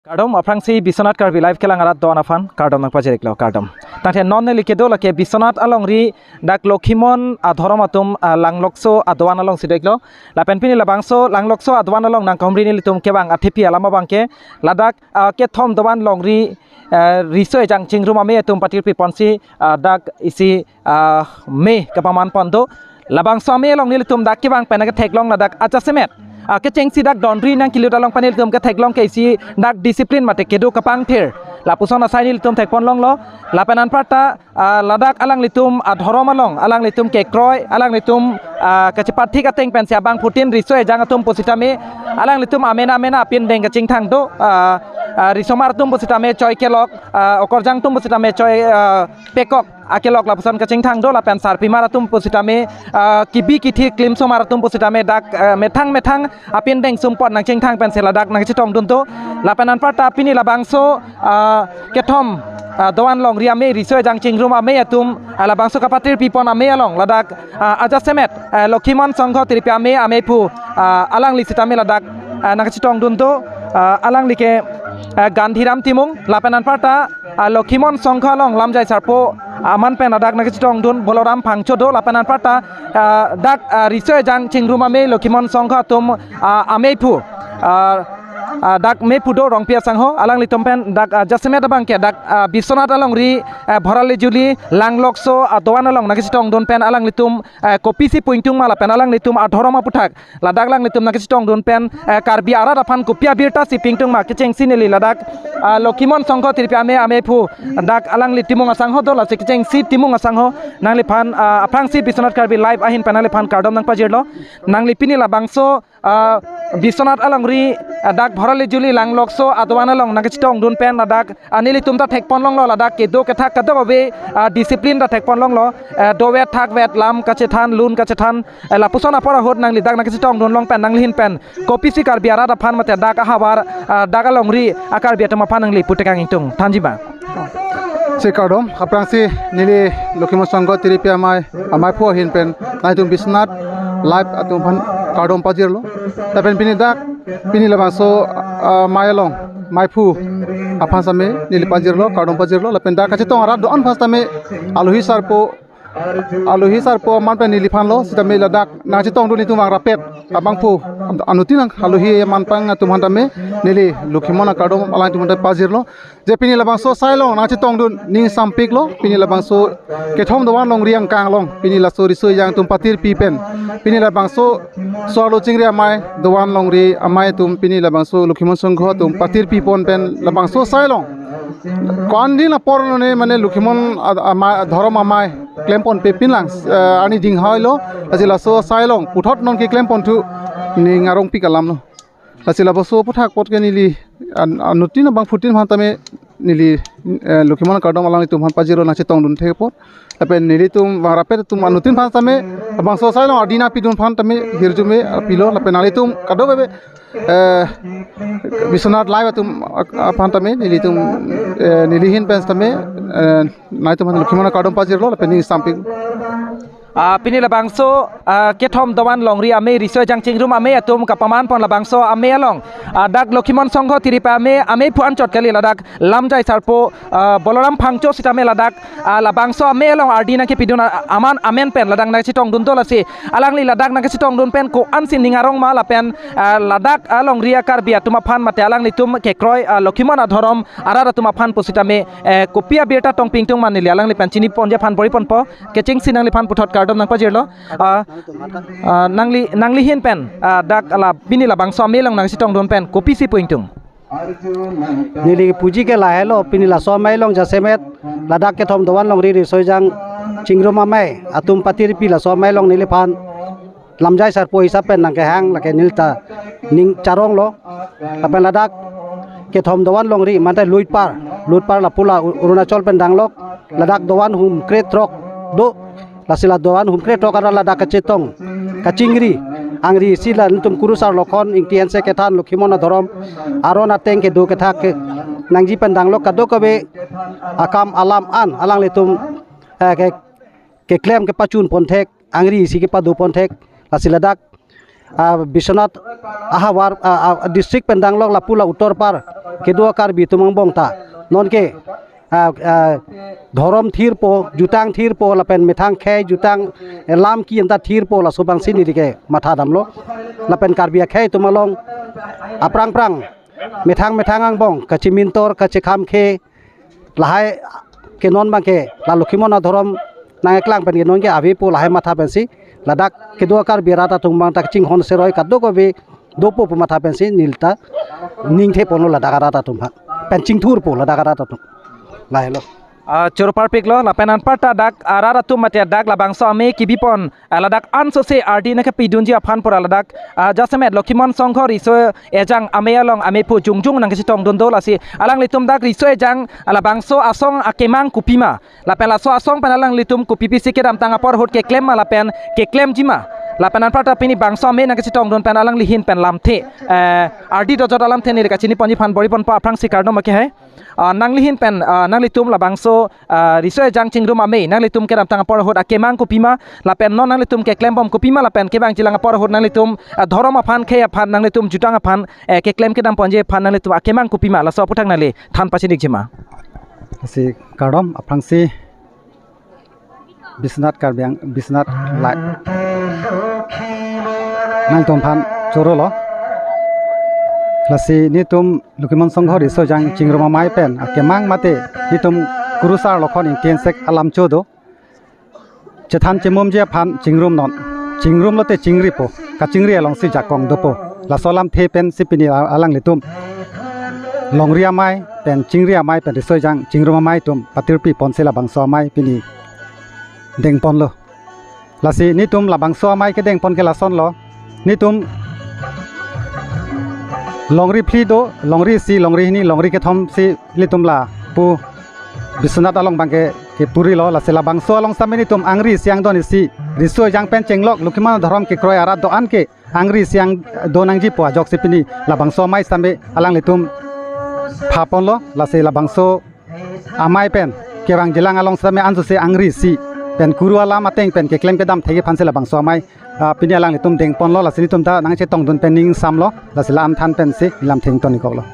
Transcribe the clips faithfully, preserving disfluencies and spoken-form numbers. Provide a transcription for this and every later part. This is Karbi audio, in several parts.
Kardom, aphrangsi Biswanath Karbi Live kelang arat do-an aphan kardom nangpajir-iklo, kardom. Tangte non neli kedo lake Biswanath alongri dak Lokhimon adhorom atum, ah, Langlokso adovan alongsi do-iklo. Lapen pini labangso Langlokso adovan along nangkahumri nelitum kevang athepi alam abangke ladak, ah, kethom dovan longri, ah, riso ejang chingrum amei atum patirpi ponsi, ah, dak isi, ah, mei kapaman pon do. Labangso amei along nelitum dak kevang pen nangketheklong ladak ajasemet, ah, kechengsi dak donri nangkelut along pen nelitum ketheklong ke isi dak discipline mate kedo kapangthir, lapuson asai nelitum thekponlonglo. Lapen anparta, ah, ladak alanglitum adhorom along alanglitum kekroi, alanglitum, ah, kachepathik ateng pensi abangphutin riso ejang atum pusitame alanglitum amena amena apindeng kachingthang do, ah, ah, risomar atum pusitame choi kelok, ah, okorjang atum pusitame choi, ah, pekok akelok lapuson kachingthang do. Lapen sarpimar atum pusitame, ah, kebi kethe klimsomar atum pusitame dak, ah, methang methang apindeng sumpot nangchingthang pensi ladak nangchetongdun do. Lapen anparta pini labangso, ah, kethom, ah, dovan longri amei riso ejang chingrum amei atum, ah, labangso kapatirpi pon amei along ladak, ah, ajasemet, ah, Lokhimon Songho tiripi amei ameiphu, ah, alangli sitame ladak, ah, nangchetongdun do, ah, alangli ke, ah, Gandhiram Timung. Lapen anparta, ah, Lokhimon Songho along lamjai sarpo aman pen ladak nangchetongdun Boloram Phangcho do. Lapen anparta, ah, dak, ah, riso ejang chingrum amei Lokhimon Songho atum, ah, ameiphu, ah, ah, dak meiphu do Rongpi asangho, alanglitum pen dak, ah, jasemet abangke dak, ah, Biswanath alongri, ah, Bhorali Juli Langlokso adovan along nangchetongdun pen alanglitum, ah, kopisi pu ingtung ma lapen alanglitum adhorom aputhak ladak alanglitum nangchetongdun pen, eh, Karbi arat aphan kopi abirta si pi ingtung ma kechengsi neli ladak, ah, Lokhimon Songho tiripi amei ameiphu dak alangli Timung asangho do, lasi kechengsi Timung asangho nangliphan, ah, aphrangsi Biswanath Karbi Live ahin pen nangliphan kardom nangpajirlo. Nangli pini labangso, ah, Biswanath alongri, ah, dak Bhorali Juli Langlokso adovan along nangchetongdun pen ladak, ah, nelitum ta thekponlonglo ladak kedo kethak kadokave, ah, discipline ta thekponlonglo, eh, dovet thakvet lam kachethan lun kachethan, eh, lapuson apor ahut nangli dak nangchetongdun long pen nangli ahin pen kopisi Karbi arat aphan mate dak ahavar, ah, dak alongri a-Karbi atum aphan nangli putekang ingtung thanji ma. Si kardom, aphrangsi neli Lokhimon Songho tiripi amei ameiphu ahin pen nangtum Biswanath Live atum aphan kardom pajirlo. Lapen pini dak, pini labangso, ah, amei along meiphu aphan sitame neli pajirlo, kardom pajirlo. Lapen dak kachetong arat do-an aphan sitame alohi sarpo, alohi sarpo aman pen neliphanlo sitame ladak nangchetongdun itum vangrapet abangphu anuttin alohi aman pen atum aphan tame neli Lokhimon akardom alangtum aphan pajirlo. Je pini labangso asai along nangchetongdun ning sampiklo, pini labangso kethom dovan longri angkang along pini laso riso ejang atum patirpi pen, pini labangso so-arlo chingri amei dovan longri amei atum pini labangso Lokhimon Songho atum patirpi pon pen labangso asai along ko-an din apor none mane Lokhimon a-, amei, dhorom amei klempon pepinlang, eh, ani ding hailo, lasi laso asai along puthot non keklemponthu ning arongpik alamlo. Lasi labangso aputhak apot ke neli an-, anuttin abangphutin aphan tame neli, eh, Lokhimon akardom alanglitum aphan pajirlo nangchetongdun thek apot. Lapen nelitum vangrapet atum anuttin aphan tame labangso asai along ardi nangpidun aphan tame hirjume pilo. Lapen nelitum kadokave, eh, Biswanath Live atum aphan tame nelitum, eh, neli ahin pen tame, eh, nangtum aphan Lokhimon akardom pajirlo lapen ning sampik. Ah, pini labangso, ah, kethom dovan longri amei riso ejang chingrum amei atum kapaman pon labangso amei along, ah, dak Lokhimon Songho tiripi amei ameiphu anchot kali ladak lamjai sarpo, ah, Boloram Phangcho sitame ladak, ah, labangso amei along ardi nangkepidun, ah, aman amen pen ladak nangchetongdun do, lasi alangli ladak nangchetongdun pen ko-ansi ning arong ma lapen, ah, ladak alongri a-Karbi atum aphan mate alanglitum kekroi, ah, Lokhimon adhorom arat atum aphan pusitame, eh, kopi abirta tong pi ingtung ma neli alangli pen chiniponji aphan bor-iponpo. Kechengsi nangliphan puthot kardom nangpajirlo. Ah, ah, nangli, nangli ahin pen, ah, dak ala pini labangso amei along nangchetongdun pen kopisi pu ingtung? Neli puji ke lahelo, pini laso amei along jasemet ladak kethom dovan longri riso ejang chingrum amei atum patirpi laso amei along neliphan lamjai sarpo hisap pen nangkehang lake neli ta ning charonglo. Lapen ladak kethom dovan longri mate Luitpar, Luitpar lapu la U-, Arunachal pen danglok, ladak dovan hum krethrok do. Lasi la dovan hum krethrok arat ladak kachetong kachingri angri isi la nelitum kurusar Lokhon Ingti Hanse kethan Lokhimon adhorom aron ateng kedo kethak ke nangji pen danglok kadokave akam alam an alanglitum, eh, ke, keklem kepachun pon thek, angri isi kepado pon thek, lasi ladak, ah, Biswanath ahavar, ah, ah, district pen danglok lapu la Uttarpar, kedo Karbi atum angbong ta non ke, ah, ah, dhorom thirpo, jutang thirpo, lapen methang khei jutang, eh, lam ki anta thirpo, laso abangsi neli ke matha damlo. Lapen Karbi akhei atum along aphrang phrang methang methang angbong kachimintor, kachikham khei, lahai ke non abangke la Lokhimon adhorom nangkeklang pen ke non ke avepo, lahai matha pensi ladak kedo Karbi arat atum abang ta chinghon seroi kadokave dopo pu matha pensi neli ta ningthe ponlo ladak arat atum aphan, pen chingthurpo ladak arat atum. Lahelo. Ah, choro parpiklo, lapen anparta dak arat atum mate dak labangso amei kebipon, ah, ladak ansose ardi nangkepidunji aphan pura ladak, ah, jasemet Lokhimon Songhor Riso Ejang Amei along ameiphu jongjung nangkachetongdun do, lasi alanglitum dak Riso Ejang, ah, labangso asong akemang kopima, lapen laso asong pen alanglitum kopi pisi kedamtang apor ahut keklem ma lapen keklemji ma, lapen anparta pini bangso amei nangkachetongdun pen alangli ahin pen lamthe, eh, ardi dojot alamthe neli kachini ponji aphan bor-i ponpo, aphrangsi kardom akehai. Ah, nangli ahin pen, ah, nanglitum labangso, ah, Riso Ejang Chingrum Amei nanglitum kedamtang apor ahut akemang kopima, lapen non nanglitum keklembom kopima, lapen kevangjilang apor ahut nanglitum, ah, dhorom aphan, khei aphan, nanglitum jutang aphan, eh, keklem kedam ponji aphan nanglitum akemang kopima, laso aphuthak nangli than pachinikji ma? Lasi kardom, aphrangsi Biswanath Karbi Ang-, Biswanath Live nangtum aphan chorolo. Lasi netum Lokhimon Songhor Riso Ejang Chingrum Amei pen akemang mate netum kurusar Lokhon Ingti Insek alam chodo. Chethan chemumji aphan chingrum non. Chingrum lote chingripo. Kachingri alongsi jakong dopo. Laso alamthe pensi pini a-, alanglitum longri amei pen chingri amei pen Riso Ejang Chingrum Amei atum patirpi ponsi labangso amei pini dengponlo. Lasi netum labangso amei kedengpon ke lasonlo. Netum longri phli do, longri isi, longri hini, longri kethom si netum lapu Biswanath along abangke kepurilo, lasi labangso along sitame netum angri isi angdon isi, Riso Ejang pen chenglok, Lokhimon adhorom kekroi arat do-an ke angri isi angdon nangjipo ajoksi pini labangso amei sitame alanglitum phaponlo, lasi labangso amei pen kevangjilang along sitame ansose angri isi pen kuru alam ateng pen keklem kedam thekji aphansi labangso amei, ah, pini alanglitum dengponlo, lasi netum ta nangchetongdun pen ning samlo, lasi la-an than pensi lam thengton ikoklo.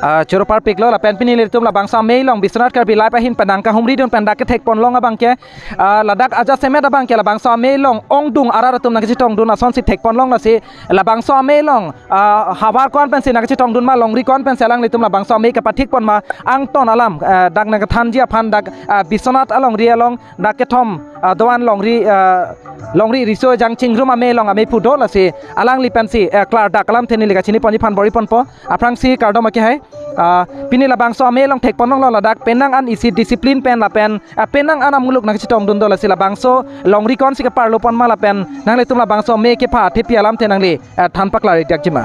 Ah, choro parpiklo, lapen pini nelitum labangso amei along Biswanath Karbi Live ahin pen nangkahumridun pen dak kethekponlong abangke, ah, ladak ajasemet abangke labangso amei along ongdung arat atum nangkachetongdun asonsi thekponlong, lasi labangso amei along, ah, havar ko-an pensi nangkachetongdun ma, longri ko-an pensi alanglitum labangso amei kapathikpon ma, angton alam, ah, dak nangkethanji aphan dak, ah, Biswanath alongri along dak kethom, ah, do-an longri, ah, longri Riso Ejang Chingrum Amei along ameiphu do, lasi alangli pensi, eh, klardak alamthe neli kachini ponji aphan bor-i ponpo, aphrangsi kardom akehai. Ah, pini labangso amei along thekponlonglo, ladak penang an isi discipline pen lapen, ah, penang an amuluk nangchetongdun do, lasi labangso longri ko-ansi keparlopon ma lapen nanglitum labangso amei kepha thepi alamthe nangli, eh, than paklar-ik dakji ma?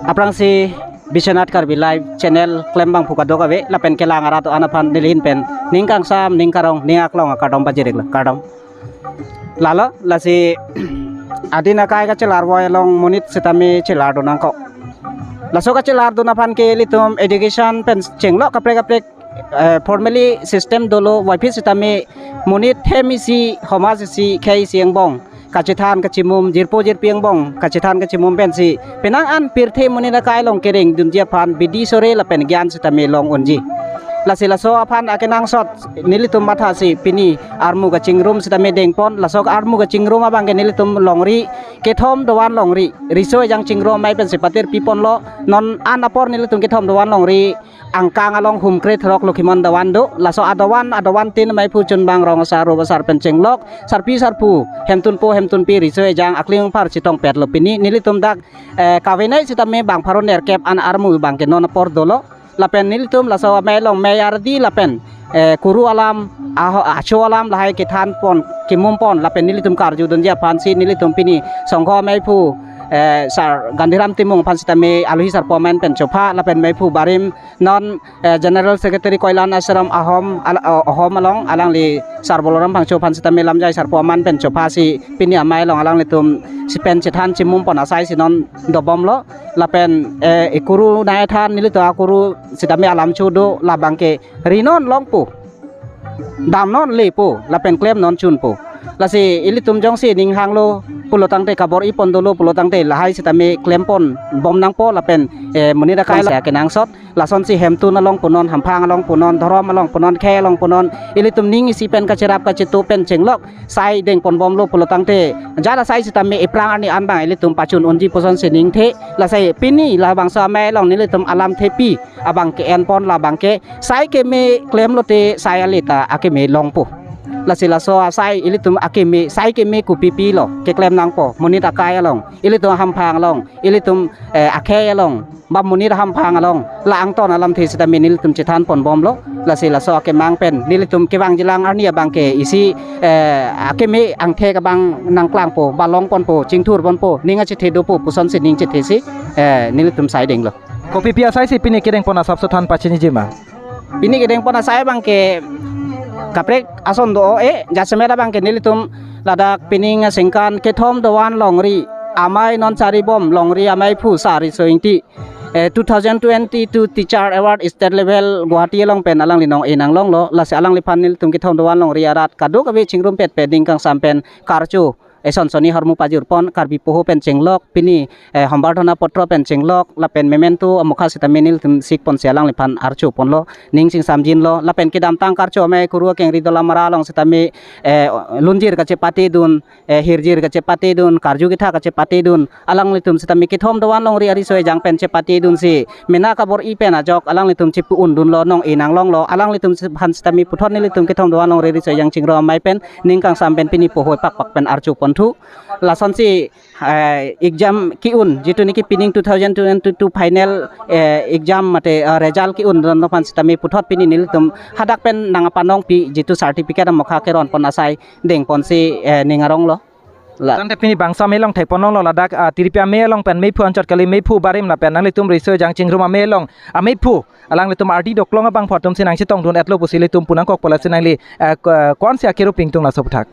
Aphrangsi Biswanath Karbi Live channel klembangphu kadokave lapen kelang arat do-an aphan neli ahin pen ning kangsam, ning karong, ning aklong akardom pajir-iklo, kardom. Lalo, lasi adin akai kachelar voi along monit sitame chelar do nangkok. Laso kachelar do aphan ke ilitum education pen chenglok kaprek kaprek, eh, formally system dolo, voiphit sitame monit hem isi, homaj isi, khei isi angbong kachethan kachemum, jirpo jirpi angbong kachethan kachemum pensi penang an pirthe monit akai along kerengdunji aphan bidi sore lapen gyan sitame long unji. Lasi laso aphan akenangsot nelitum mathasi pini armu kachingrum sitame dengpon, laso armu kachingrum abangke nelitum longri kethom do-an longri Riso Ejang Chingrum Amei pensi patirpiponlo, non an apor nelitum kethom do-an longri angkang along humkre throk Lokhimon do-an do, laso adovan, adovan tin ameiphu chunbang rong asar rup asar pen chenglok, sarpi sarpo, hemtunpo hemtunpi, Riso Ejang akling phar chetongpetlo pini, nelitum dak, eh, kavenei sitame bang pharo nerkep an armu abangke non apor dolo, lapen nelitum laso amei along mei ardi lapen, eh, kuru alam, aho-, acho alam lahai kethanpon, kemumpon, lapen nelitum karjudunji aphansi nelitum pini Songho ameiphu, eh, Sar Gandhiram Timung aphan sitame alohi sarpo amen pen chopha, lapen ameiphu barim non, eh, General Secretary Koilan Ashram Ahom al-, oh, Ahom along alangli Sar Boloram Phangcho aphan sitame lamjai sarpo amen pen chophasi pini amei along alanglitum si pen chethan chemumpon asaisi non dobomlo, lapen, eh, ekuru nai than nelitum akuru sitame alam chodo, labangke rinon longpo, damnon lepo, lapen klemnon chunpo. Lasi ilitum jongsi ning hanglo pulo tangte, kabor-i pon dolo pulo tangte, lahai sitame klem pon bom nangpo lapen, eh, monit akai la kenangsot. Lasonsi hemtun along punon, hamphang along punon, dhorom along punon, khei along punon, ilitum ning isi pen kacherap kachetu pen chenglok sai deng pon bomlo pulo tangte, jara sai sitame iphrang arni an abang ilitum pachun unji pusonsi ning the. Lasi pini labangso amei along nelitum alam thepi abang ke-en pon, labang ke sai keme klem lote sai ale ta akeme longpo. Lasi laso asai ilitum akeme, sai keme kopi pilo keklem nangpo, monit akai along, ilitum hamphang along, ilitum, eh, akhei along, ba monit hamphang along, la angton alamthe sitame nelitum chethan pon bomlo. Lasi laso akemang pen nelitum kevangjilang arni abang ke isi, eh, akeme angthek abang nangklangpo, ba long ponpo, chingthur ponpo, ning achethe dopo pusonsi ning chethesi, eh, nelitum sai denglo. Kopi pi asai si pini kedeng pon asapso than pachiniji ma? Pini kedeng pon asai abang ke kaprek ason do-o, eh, jasemet abang ke nelitum ladak pining asengkan kethom dovan longri amei non chari bom longri ameiphu Sar Riso Ingti, eh, two thousand twenty-two Teacher Award State Level Guwahati along pen alangli nong-e nanglonglo. Lasi alangliphan nelitum kethom dovan longri arat kadokave chingrumpet pe ning kangsam pen karcho eson soni hormu pajur pon, Karbi poho pen chenglok, pini, eh, Samvardhana Potro pen chenglok, lapen memento amokha sitame nelitum sik ponsi alangliphan archo ponlo, ning chingsamjinlo, lapen kedamtang karcho amei Kuru Akengri Dolamara along sitame, eh, lunjir kachepatedun, eh, hirjir kachepatedun, karju ketha kachepatedun, alanglitum sitame kethom dovan longri ariso ejang pen chepatedunsi, mena kabor-i pen ajok alanglitum chepu-un dunlo, nong-e nanglonglo, alanglitum si-, aphan sitame puthot nelitum kethom dovan longri ariso ejang chingrum amei pen ning kangsam pen pini pohoi pakpak pen archo ponthu. Lasonsi, eh, exam ke-un, jitu niki pining two thousand twenty-two final, eh, exam mate, eh, result ke-un don aphan sitame puthot pini nelitum hadak pen nang apanong pi jitu certificate amokha keron pon asai deng ponsi, eh, ning aronglo. La. Tangte pini bangso amei along thek pon longlo ladak, ah, tiripi amei along pen meiphu anchot kali, meiphu barim lapen nanglitum riso ejang chingrum amei along ameiphu alanglitum ardi doklong abangphu atumsi nangchetongdun etlo pusi ilitum pu nangkokpo, lasi nangli, eh, ko-, konsi akero pingtung laso aphuthak?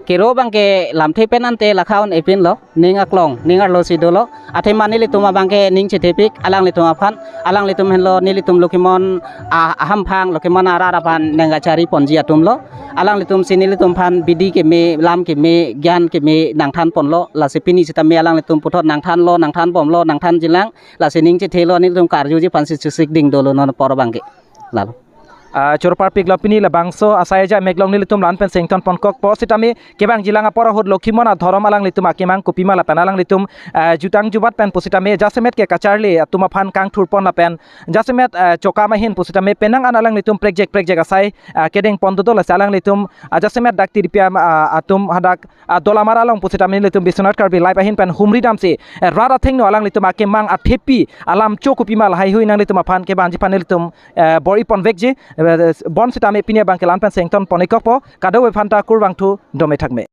Kero abang ke lamthe pen ante lakha un-e pinlo, ning aklong, ning arlo si dolo. Athema nelitum abang ke ning chethepik alanglitum aphan, alanglitum henlo nelitum Lokhimon, ah, ahamphang Lokhimon arat aphan neng kachari ponji atumlo. Alanglitum si nelitum aphan bidi keme, lam keme, gyan keme nangthan ponlo. Lasi pini sitame alanglitum puthot nangthanlo, nangthan bomlo, nangthanjilang. Lasi ning chethelo, nelitum karjuji aphansi chusik ding dolo non apor abang ke. Lalo. Ah, choro parpiklo pini labangso asai aja mek along nelitum la-an pen sengton ponkokpo sitame kevangjilang apor ahut Lokhimon adhorom alanglitum akemang kopima lapen alanglitum, ah, jutang jubat pen pusitame jasemet ke kacharli atum aphan kangthur pon lapen jasemet, ah, chokam ahin pusitame penang an alanglitum prekjek prekjek asai, ah, kedeng pon dodo, lasi alanglitum, ah, jasemet dak tiripi am-, ah, atum hadak, ah, Dolamara along pusitame nelitum Biswanath Karbi Live ahin pen humri damsi, eh, rat athengno alanglitum akemang athepi alam cho kopima lahaihui nanglitum aphan kevanji aphan nelitum, eh, bor-i ponvekji, eh, bonsitame pini abang ke la-an pen sengton pon-ikokpo, kadokave aphanta kurvangthu, dome thakme.